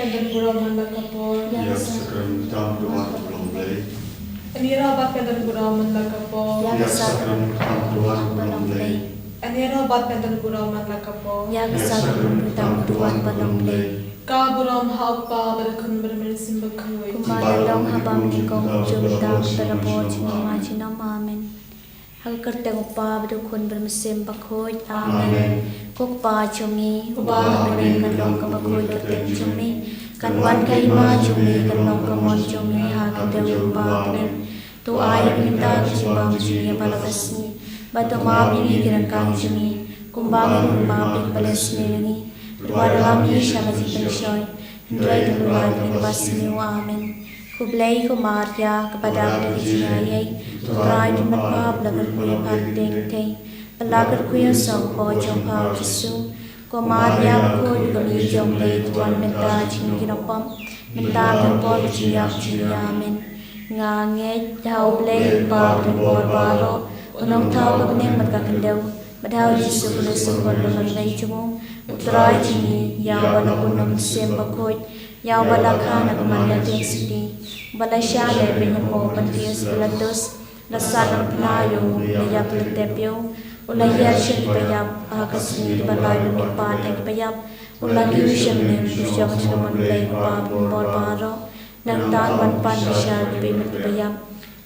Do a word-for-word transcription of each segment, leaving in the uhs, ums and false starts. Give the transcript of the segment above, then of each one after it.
Kan don burom man la ka por. Ïa ka sakramen tam duwan ka burom Blei. Aniero bat kan don burom man la ka por. Ïa ka sakramen tam duwan ka burom Blei. Aniero bat kan don burom man la ka por. Ïa ka sakramen tam duwan ka burom Blei. Ka burom ha u Kpa bad ha u Khun bad ha u Mynsiem Bakhuid. Kumba la long ha bymjukut, junom, bad la bor junom, junom. Amen. Ha ka kyrteng u Kpa bad u Khun bad u Mynsiem Bakhuid. Amen. Amen. Ko Kpa jong ngi, uba ha bneng, kan long kaba khuid ka kyrteng jong me. Kan wan ka hima jong me, kan long ka mon jong me ha ka khyndew jong ka bneng. To ai ïa ngi mynta ka jingbam jong ngi ha baroh ka sngi. Bad to map ïa ngi ki ryngkang jong ngi, kumba ngi ruh ngi map ïa kiba la isynei ïa ngi. Bad wat lam ngi sha ka jingpynshoi, hynrei to pynlait ngi na kaba sniew. Amen. Khublei ko Maria, kaba dap da ka jingaiei, u Trai u don bad pha, ba la kyrkhu ïa pha hapdeng ki kynthei, bad la kyrkhu ïa u sawkpoh jong pha u Jisu. Ko Maria bakhuid, ka Mei jong U Blei, to wan bynta ïa ngi ki nongpop, mynta bad ha ka por ka jingïap jong ngi. Amen. Nga ngeit ha U Blei u Kpa uba don bor baroh, u Nongthaw ka bneng bad ka khyndew, bad ha u Jisu Khrist u Khun ba kyrmai jong u, u Trai jong ngi, ïa uba la bun na u Mynsiem Bakhuid, ïa uba la kha na ka Maria Theisotti, uba la shah leh beiñ hapoh u Pontius Pilatus, la sahnarphna ïa u, la ïap, la tep ïa u, u la hiar sha kiba ïap, ha ka sngi kaba lai u la mihpat na kiba ïap, u la kiew sha bneng, u la poi sha ka mon U Blei u Kpa uba don bor baroh. Nangta un wan pan bishar bad kiba ïap.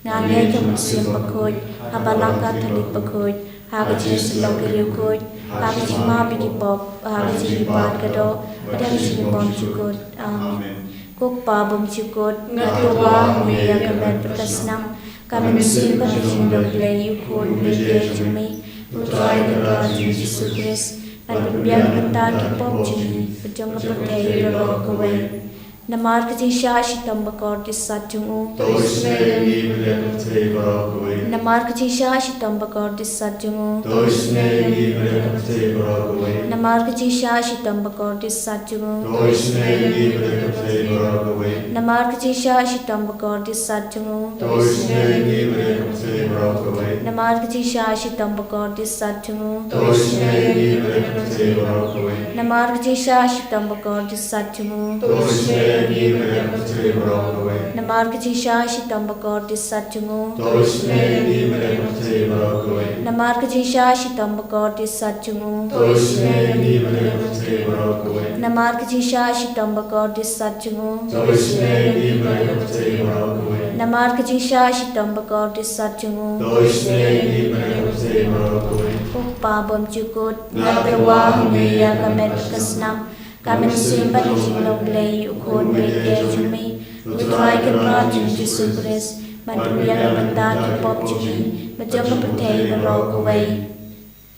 Nga ngeit ha u Mynsiem Bakhuid, ha ka Balang Katholik bakhuid, ha ka jingïasyllok ki riewkhuid, ha ka jingmap ïa ki pop, ha ka jingmihpat ka doh, bad ha ka jingbymjukut. Amen. Ko Kpa bymjukut, nga tyrwa ha me ïa ka met bad ka snam, ka mynsiem bad ka jinglong Blei ïa u Khun baieid jong me, u Trai Kynrad jong ngi Jisu Khrist, ban pynbiang na ka bynta ki pop jong ngi bad jong ka pyrthei baroh kawei. Namar ka jingshah shitom bakordit sat jong u. To isynei ïa ngi bad ïa ka pyrthei baroh kawei. Namar ka jingshah shitom bakordit sat jong u. To isynei ïa ngi bad ïa ka pyrthei baroh kawei. Namar ka jingshah shitom bakordit sat jong u. To isynei ïa ngi bad ïa ka pyrthei baroh kawei. Namar ka jingshah shitom bakordit sat jong u. To isynei ïa ngi bad ïa ka pyrthei baroh kawei. Namar ka jingshah shitom bakordit sat jong u. To isynei ïa ngi bad ïa ka pyrthei baroh kawei. Namar ka jingshah shitom bakordit sat jong u. To isynei ïa ngi bad ïa ka pyrthei baroh kawei. Namar ka jingshah shitom bakordit sat jong u. To isynei ïa ngi bad ïa ka pyrthei baroh kawei. Namar ka jingshah shitom bakordit sat jong u. To isynei ïa ngi bad ïa ka pyrthei baroh kawei. Namar ka jingshah shitom bakordit sat jong u. To isynei ïa ngi bad ïa ka pyrthei baroh kawei. Namar ka jingshah shitom bakordit sat jong u. To isynei ïa ngi bad ïa ka pyrthei baroh kawei. Ko Kpa bymjukut, nga tyrwa ha me ïa ka met bad ka snam, ka mynsiem bad ka jinglong Blei ïa u Khun baieid jong me, u Trai Kynrad jong ngi Jisu Khrist, ban pynbiang na ka bynta ki pop jong ngi bad jong ka pyrthei baroh kawei.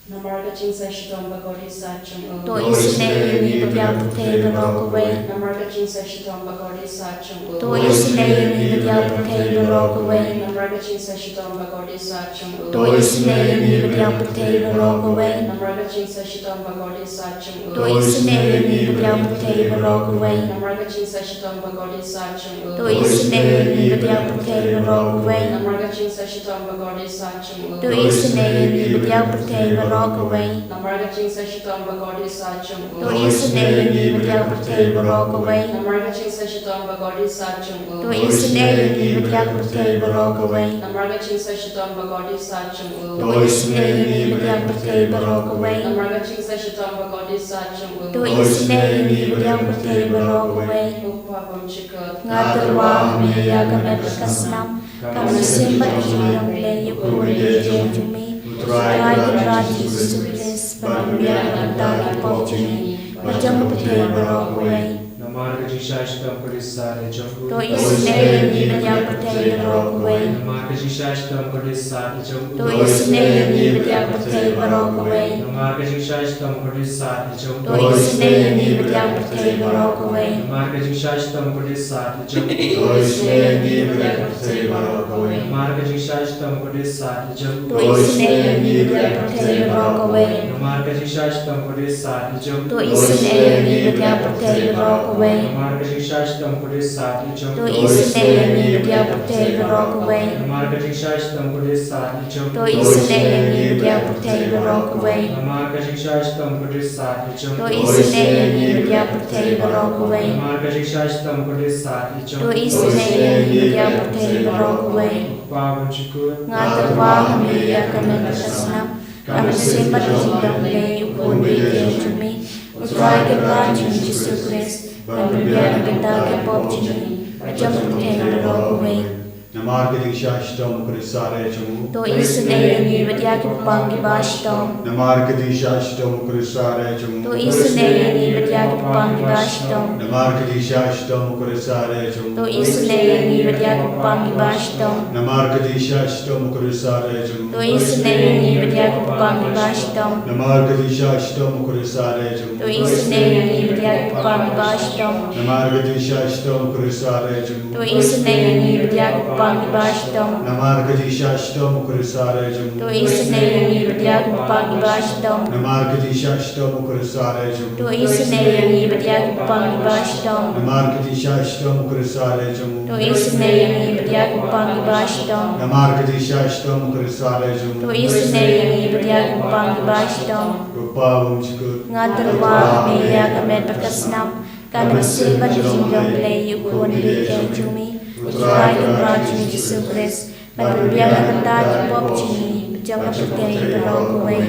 Namar ka jingshah shitom bakordit sat jong u. To isynei ïa ngi bad ïa ka pyrthei baroh kawei. Namar ka jingshah shitom bakordit sat jong u. To isynei ïa ngi bad ïa ka pyrthei baroh kawei. Namar ka jingshah shitom bakordit sat jong u. To isynei ïa ngi bad ïa ka pyrthei baroh kawei. Namar ka jingshah shitom bakordit sat jong u. To isynei ïa ngi bad ïa ka pyrthei baroh kawei. Namar ka jingshah shitom bakordit sat jong u. To isynei ïa ngi bad ïa ka pyrthei baroh kawei. Namar ka jingshah shitom bakordit sat jong u. To isynei ïa ngi bad ïa ka pyrthei baroh kawei. Namar ka jingshah shitom bakordit sat jong u. To isynei ïa ngi bad ïa ka pyrthei baroh kawei. Namar ka jingshah shitom bakordit sat jong u. To isynei ïa ngi bad ïa ka pyrthei baroh kawei. Namar ka jingshah shitom bakordit sat jong u. To isynei ïa ngi bad ïa ka pyrthei baroh kawei. Namar ka jingshah shitom bakordit sat jong u. To isynei ïa ngi bad ïa ka pyrthei baroh kawei. Ko Kpa bymjukut, nga tyrwa ha me ïa ka met bad ka snam, ka mynsiem bad ka jinglong Blei ïa u Khun baieid jong me, u Trai Kynrad jong ngi Jisu Khrist, ban pynbiang na ka bynta ki pop jong ngi bad jong ka pyrthei baroh kawei. Namar ka jingshah shitom bakordit sat jong u. To isynei ïa ngi bad ïa ka pyrthei baroh kawei. Namar ka jingshah shitom bakordit sat jong u. To isynei ïa ngi bad ïa ka pyrthei baroh kawei. Namar ka jingshah shitom bakordit sat jong u. To isynei ïa ngi bad ïa ka pyrthei baroh kawei. Namar ka jingshah shitom bakordit sat jong u. To isynei ïa ngi bad ïa ka pyrthei baroh kawei. Namar ka jingshah shitom bakordit sat jong u. To isynei ïa ngi bad ïa ka pyrthei baroh kawei. Namar ka jingshah shitom bakordit sat jong u. To isynei ïa ngi bad ïa ka pyrthei baroh kawei. Namar ka jingshah shitom ka dei sat ïa jong. To isynei ïa ngi bad ïa ka pyrthei baroh kawei. Namar ka jingshah shitom ka dei sat ïa jong. To isynei ïa ngi bad ïa ka pyrthei baroh kawei. Namar ka jingshah shitom ka dei sat ïa jong. To isynei ïa ngi bad ïa ka pyrthei baroh kawei. Namar ka jingshah shitom ka dei sat ïa jong. To isynei ïa ngi bad ïa ka pyrthei baroh kawei. Kpa bymjukut. Nga tyrwa ha me ïa ka met bad ka snam. Ka mynsiem bad ka jinglong Blei u Khun baieit jong me. U Trai Kynrad jong ngi Jisu Khrist. Ban pynbiang na ka bynta ki pop jong ngi. Bad jong ka pyrthei baroh kawei. Namar ka jingshah shitom ka dei sat ïa jong u. To isynei ïa ngi bad ïa ki bapang kiba shitom. Namar ka jingshah shitom ka dei sat ïa jong u. To isynei ïa ngi bad ïa ki bapang kiba shitom. Namar ka jingshah shitom ka dei sat ïa jong u. To isynei ïa ngi bad ïa ki bapang kiba shitom. Namar ka jingshah shitom ka dei sat ïa jong u. To isynei ïa ngi bad ïa ki bapang kiba shitom. Namar ka jingshah shitom ka dei sat ïa jong u. To isynei ïa ngi bad ïa ki bapang kiba shitom. Namar ka jingshah shitom ka dei sat ïa jong u. To isynei ïa ngi bad ïa ki bapang kiba shitom. Namar ka jingshah shitom ka dei sat ïa jong u. To isynei ïa ngi bad ïa ki bapang kiba shitom. Namar ka jingshah shitom ka dei sat ïa jong u. To isynei ïa ngi bad ïa ki bapang kiba shitom. Namar ka jingshah shitom ka dei sat ïa jong u. To isynei ïa ngi bad ïa ki bapang kiba shitom. Namar ka jingshah shitom ka dei sat ïa jong u. To isynei ïa ngi bad ïa ki bapang kiba shitom. Kpa bymjukut. Nga tyrwa ha me ïa ka met bad ka snam. Ka mynsiem bad ka jinglong Blei u Khun baieit jong me. U Trai Kynrad jong ngi Jisu Khrist. Ban pynbiang na ka bynta ki pop jong ngi. Bad jong ka pyrthei baroh kawei.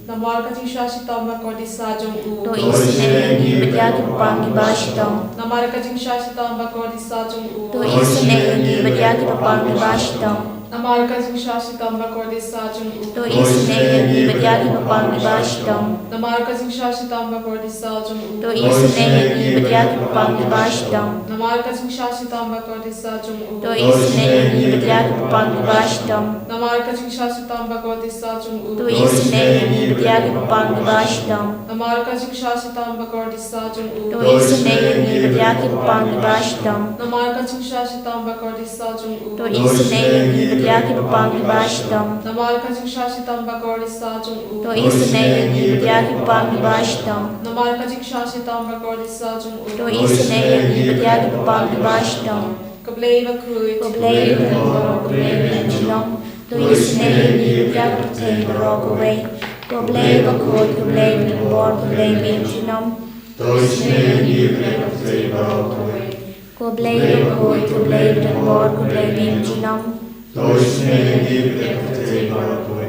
Namar ka jingshah shitom bakordit sat jong u. To isynei ïa ngi bad ïa ki bapang kiba shitom. Namar ka jingshah shitom bakordit sat jong u. To isynei ïa ngi bad ïa ki bapang kiba shitom. Namar ka jingshah shitom bakordit sat jong u. To isynei ïa ngi bad ïa ki bapang kiba shitom. Namar ka jingshah shitom bakordit sat jong u. To isynei ïa ngi bad ïa ki bapang kiba shitom. Namar ka jingshah shitom bakordit sat jong u. To isynei ïa ngi bad ïa ki bapang kiba shitom. Namar ka jingshah shitom bakordit sat jong u. To isynei ïa ngi bad ïa ki bapang kiba shitom. Namar ka jingshah shitom bakordit sat jong u. To isynei ïa ngi bad ïa ki bapang kiba shitom. Namar ka jingshah shitom bakordit sat jong u. To isynei ïa ngi bad ïa ki bapang kiba shitom. Namar ka jingshah shitom bakordit sat jong u. To isynei ïa ngi bad ïa ki bapang kiba shitom. Namar ka jingshah shitom bakordit sat jong u. To isynei ïa ngi bad ïa ki bapang kiba shitom. Ko Blei bakhuid. Ko Blei badonbor, ko Blei baïaid junom. To isynei ïa ngi bad ïa ka pyrthei baroh kawei. Ko Blei bakhuid, ko Blei badonbor, ko Blei baïaid junom. To isynei ïa ngi bad ïa ka pyrthei baroh kawei. Ko Blei bakhuid, ko Blei badonbor, ko Blei baïaid junom. To isynei ïa ngi bad ïa ka pyrthei baroh kawei.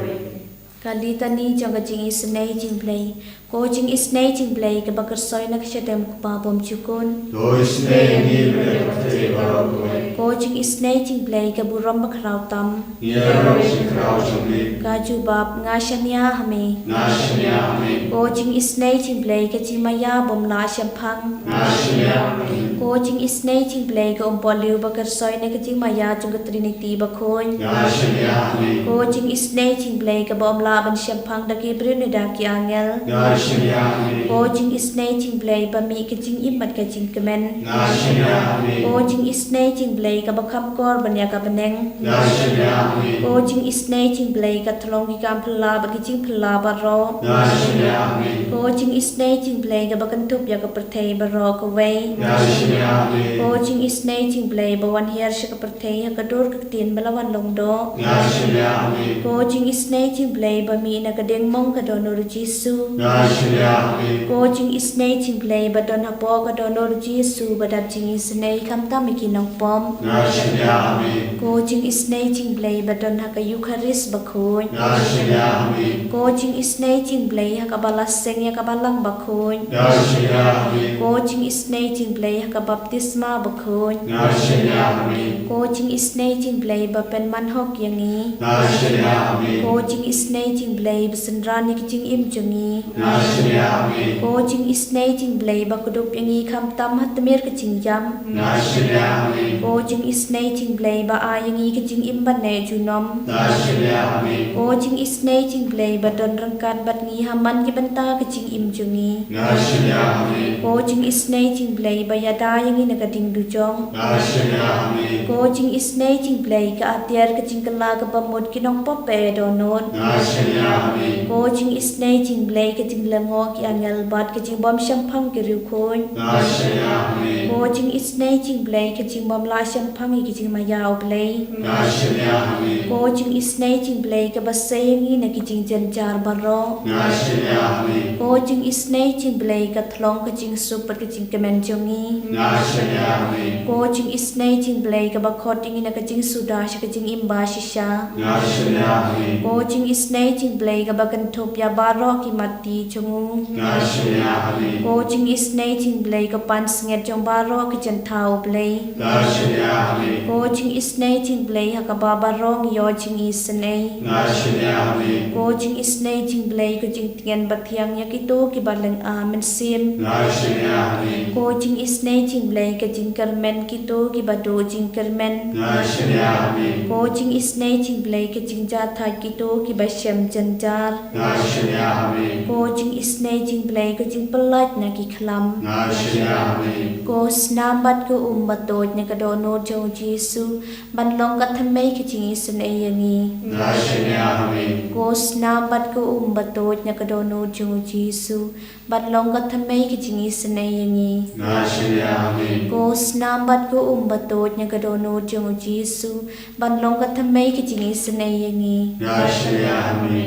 Ka Litani jong ka jingisynei jong u Blei. Ko jingisynei jong u Blei kaba kyrsoi na ka shadem u Kpa bymjukut. To isynei ïa ngi bad ïa ka pyrthei baroh kawei. Ko jingisynei jong u Blei ka burom bakhraw tam. Ïaroh ïa ka khraw jong u Blei. Ka jubab, nga shaniah ha me. Nga shaniah ha me. Ko jingisynei jong u Blei ka jingmaïa bym lah shemphang. Nga shaniah ha me. Ko jingisynei jong u Blei ka umpohliew ba kyrsoi na ka jingmaïa jong ka Trinity bakhuid. Nga shaniah ha me. Ko jingisynei jong u Blei kaba ym lah ban shemphang da ki briew ne da ki angel. Nga shaniah ha me. Ko jingisynei jong u Blei ba mih ka jingim bad ka jingkmen. Nga shaniah ha me. Ko jingisynei jong u Blei kaba kham kor ban ïa ka bneng. Nga shaniah ha me. Ko jingisynei jong u Blei ka thlong ki kam phylla bad ki jingphylla baroh. Nga shaniah ha me. Ko jingisynei jong u Blei kaba kynthup ïa ka pyrthei baroh kawei. Nga shaniah ha me. Ko jingisynei jong u Blei ba wan hiar sha ka pyrthei ha ka dur ka ktien ba la wan long doh. Nga shaniah ha me. Ko jingisynei jong u Blei ba mih na ka diengmong ka dohnud u Jisu. Nga shaniah ha me. Ko jingisynei jong u Blei ba don hapoh ka dohnud u Jisu ba dap jingisynei khamtam ïa ki nongpop. Nga shaniah ha me. Ko jingisynei jong u Blei ba don ha ka Eukharist bakhuid. Nga shaniah ha me. Ko jingisynei jong u Blei ha kaba la seng ïa ka Balang bakhuid. Nga shaniah ha me. Ko jingisynei jong u Blei ha ka baptisma bakhuid. Nga shaniah ha me. Ko jingisynei jong u Blei ba pynman hok ïa ngi. Nga shaniah ha me. Ko jingisynei jong u Blei ba synran ïa ka jingim jong ngi. Nga shaniah ha me. Ko jingisynei jong u Blei ba kdup ïa ngi khamtam ha tmier ka jingjam. Nga shaniah ha me. Ko jingisynei jong u Blei ba ai ïa ngi ka jingim ban neh junom. Nga shaniah ha me. Ko jingisynei jong u Blei ba don ryngkat bad ngi ha man ki bynta ka jingim jong ngi. Nga shaniah ha me. Ko jingisynei jong u Blei ba ïada ïa ngi na ka ding dujok. Nga shaniah ha me. Ko jingisynei jong u Blei ka atiar ka jingkylla kaba mut ki nongpop ba eh dohnud. Nga shaniah ha me. Ko jingisynei jong u Blei ka jing lyngngoh ki angel bad ka jingbym shemphang ki riewkhuid. Nga shaniah ha me. Ko jingisynei jong U Blei, ka jingbym lah shemphang ïa ka jingmaïa U Blei. Nga shaniah ha me. Ko jingisynei jong U Blei, kaba sei ïa ngi na ki jingjynjar baroh. Nga shaniah ha me. Ko jingisynei jong U Blei, ka thlong, ka jingsuk bad ka jingkmen jong ngi. Nga shaniah ha me. Ko jingisynei jong U Blei, kaba khot ïa ngi na ka jingsuda sha ka jingim ba shisha. Nga shaniah ha me. Ko jingisynei jong U Blei, kaba kynthup ïa baroh ki matti jong u. Nga shaniah ha me. Ko jingisynei jong U Blei, ka pansngiat jong baroh ki jingthaw, U Blei. Nga shaniah ha me. Ko jingisynei jong U Blei, ha kaba baroh ngi ïoh jingisynei. Nga shaniah ha me. Ko jingisynei jong U Blei, ka jingtngen bathiang ïa kito kiba lynga mynsiem. Nga shaniah ha me. Ko jingisynei jong U Blei, ka jingkyrmen kito kiba duh jingkyrmen. Nga shaniah ha me. Ko jingisynei jong U Blei, ka jingjahthait kito kiba shem jynjar. Nga shaniah ha me. Ko jingisynei jong U Blei, ka jingpyllait na ki khlam. Nga shaniah ha me. Ko snam bad ko um ba tuid na ka dohnud jong U Jisu, ban long ka thymmei ka jingisynei ïa ngi. Nga shaniah ha me. Ko snam bad ko um ba tuid na ka dohnud jong U Jisu, ban long ka thymmei ka jingisynei ïa ngi. Nga shaniah ha me. Ko snam bad ko um ba tuid na ka dohnud jong U Jisu, ban long ka thymmei ka jingisynei ïa ngi. Nga shaniah ha me.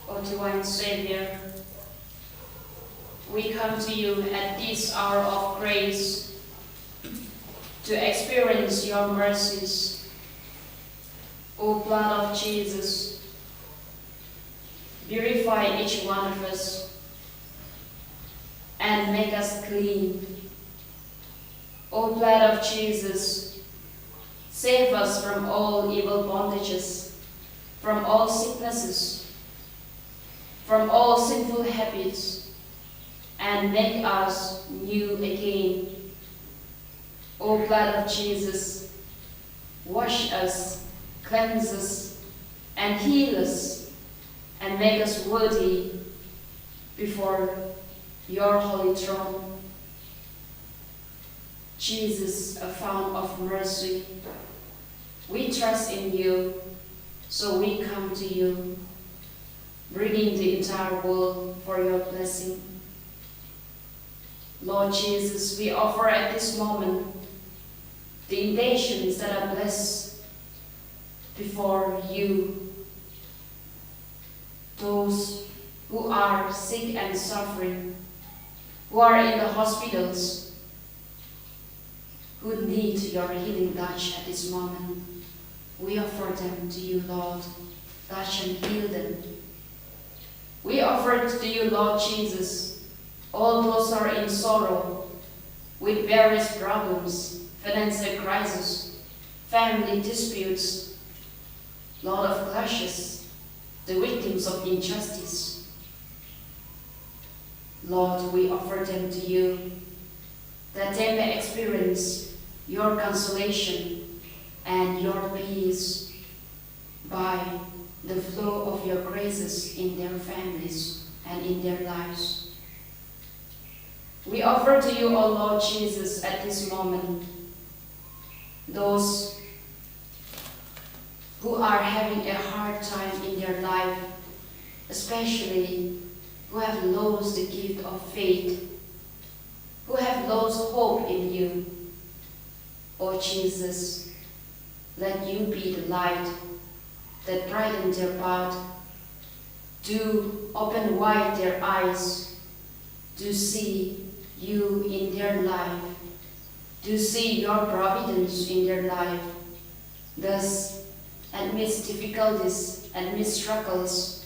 O divine Savior, we come to you at this hour of grace to experience your mercies. O blood of Jesus, purify each one of us and make us clean. O blood of Jesus, save us from all evil bondages, from all sicknesses, from all sinful habits, and make us new again. O blood of Jesus, wash us, cleanse us, and heal us, and make us worthy before your holy throne. Jesus, a fount of mercy, we trust in you, so we come to you, bringing the entire world for your blessing. Lord Jesus, we offer at this moment the intentions that are blessed before you. Those who are sick and suffering, who are in the hospitals, who need your healing touch at this moment, we offer them to you, Lord. Touch and heal them. We offer to you, Lord Jesus, all those who are in sorrow with various problems, financial crisis, family disputes, Lord of clashes, the victims of injustice. Lord, we offer them to you, that they may experience your consolation and your peace by the flow of your graces in their families and in their lives. We offer to you, O Lord Jesus, at this moment, those who are having a hard time in their life, especially who have lost the gift of faith, who have lost hope in you. O Jesus, let you be the light that brightens their path, to open wide their eyes, to see you in their life, to see your providence in their life. Thus, amidst difficulties, amidst struggles,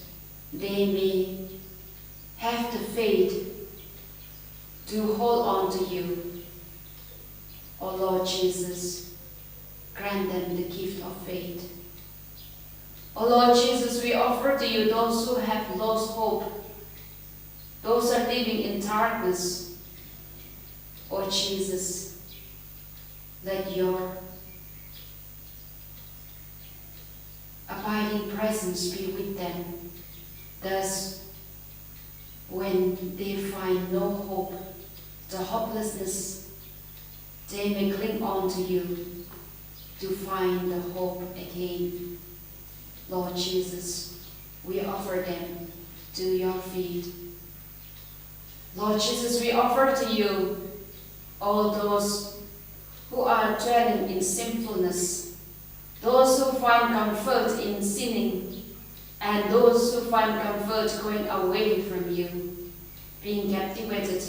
they may have the faith to hold on to you. O Lord Jesus, grant them the gift of faith. O Lord Jesus, we offer to you those who have lost hope, those are living in darkness. O Jesus, let your abiding presence be with them. Thus, when they find no hope, the hopelessness, they may cling on to you to find the hope again. Lord Jesus, we offer them to your feet. Lord Jesus, we offer to you all those who are dwelling in sinfulness, those who find comfort in sinning, and those who find comfort going away from you, being captivated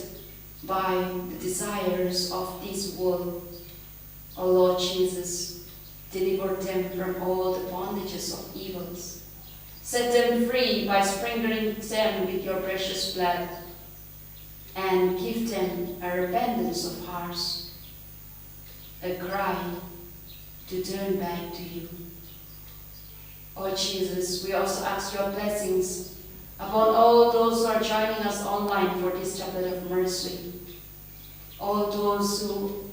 by the desires of this world. O Lord Jesus, deliver them from all the bondages of evils. Set them free by sprinkling them with your precious blood, and give them a repentance of hearts, a cry to turn back to you. O Jesus, we also ask your blessings upon all those who are joining us online for this Chaplet of Mercy. All those who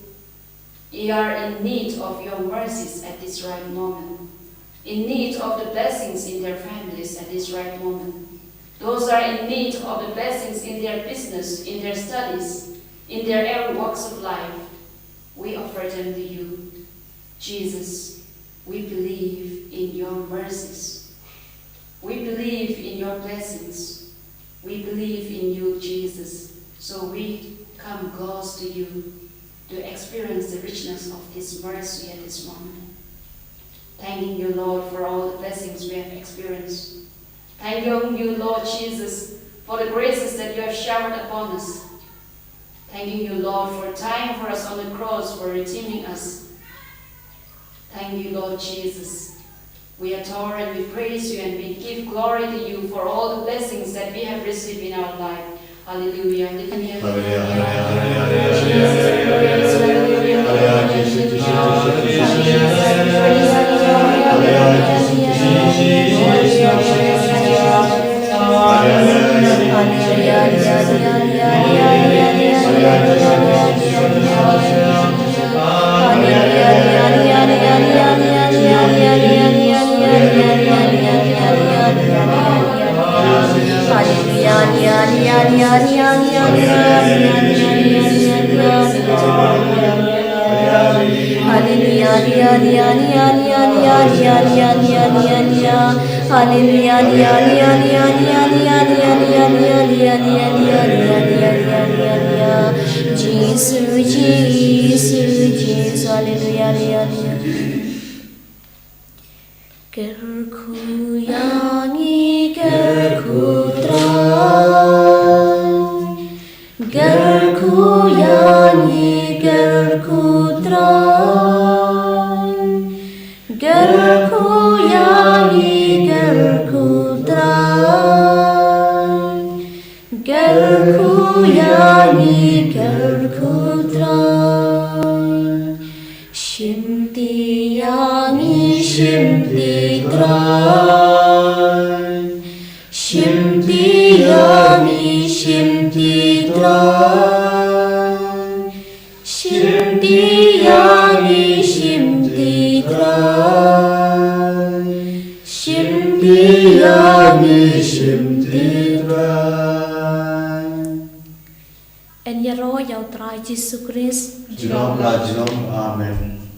are in need of your mercies at this right moment, in need of the blessings in their families at this right moment, those are in need of the blessings in their business, in their studies, in their every walks of life, we offer them to you. Jesus, we believe in your mercies. We believe in your blessings. We believe in you, Jesus. So we come close to you to experience the richness of this mercy at this moment. Thanking you, Lord, for all the blessings we have experienced. Thanking you, Lord Jesus, for the graces that you have showered upon us. Thanking you, Lord, for dying for us on the cross, for redeeming us. Thank you, Lord Jesus. We adore and we praise you and we give glory to you for all the blessings that we have received in our life. Hallelujah. Hallelujah. Jisu, Jisu, Jisu, haleluya, haleluya. Kyrkhu ïa ngi, kyrkhu Trai. Kyrkhu ïa ngi, kyrkhu Trai. Kyrkhu ïa ngi, kyrkhu Trai. Kyrkhu ïa ngi, kyrkhu Trai. Shimti ïa ngi, shimti Trai. Shimti ïa ngi, shimti Trai. Shimti ïa ngi, shimti Trai. Shimti ïa ngi, shimti Trai. Yn ïaroh ïa u Trai Jisu Khrist. Junom la junom. Amen.